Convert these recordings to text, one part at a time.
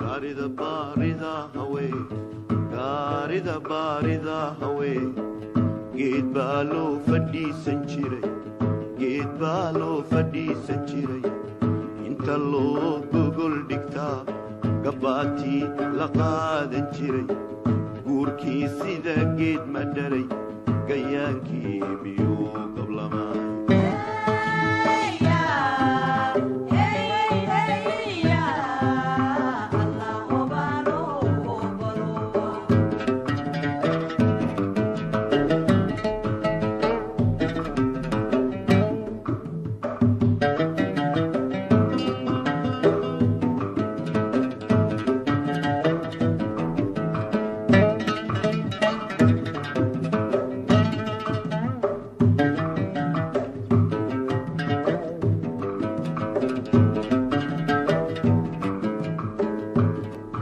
Gaarida baarida hawe, gaarida baarida hawe, geed baa loo fadhiisan jiray, geed baa loo fadhiisan jiray, inta loo gogol dhigtaa gabbaatii la qaadan jiray. Guurkii sida geed ma dharay, gayaankii miyuu gablamaa?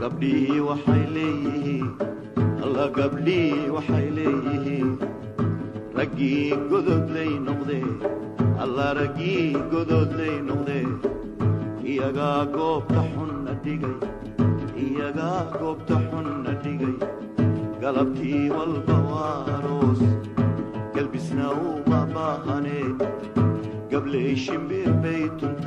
Gabdhihii waxay leeyihiin, alla gabdhihii waxay leeyihiin, raggii gododlay noqdee, alla raggii gododlay noqdee, iyagaa goobta xunna dhigay, iyagaa goobta xunna dhigay. Galabtii walba waa aroos, galbisna uma baahanee, gabley shimbir bay tunta.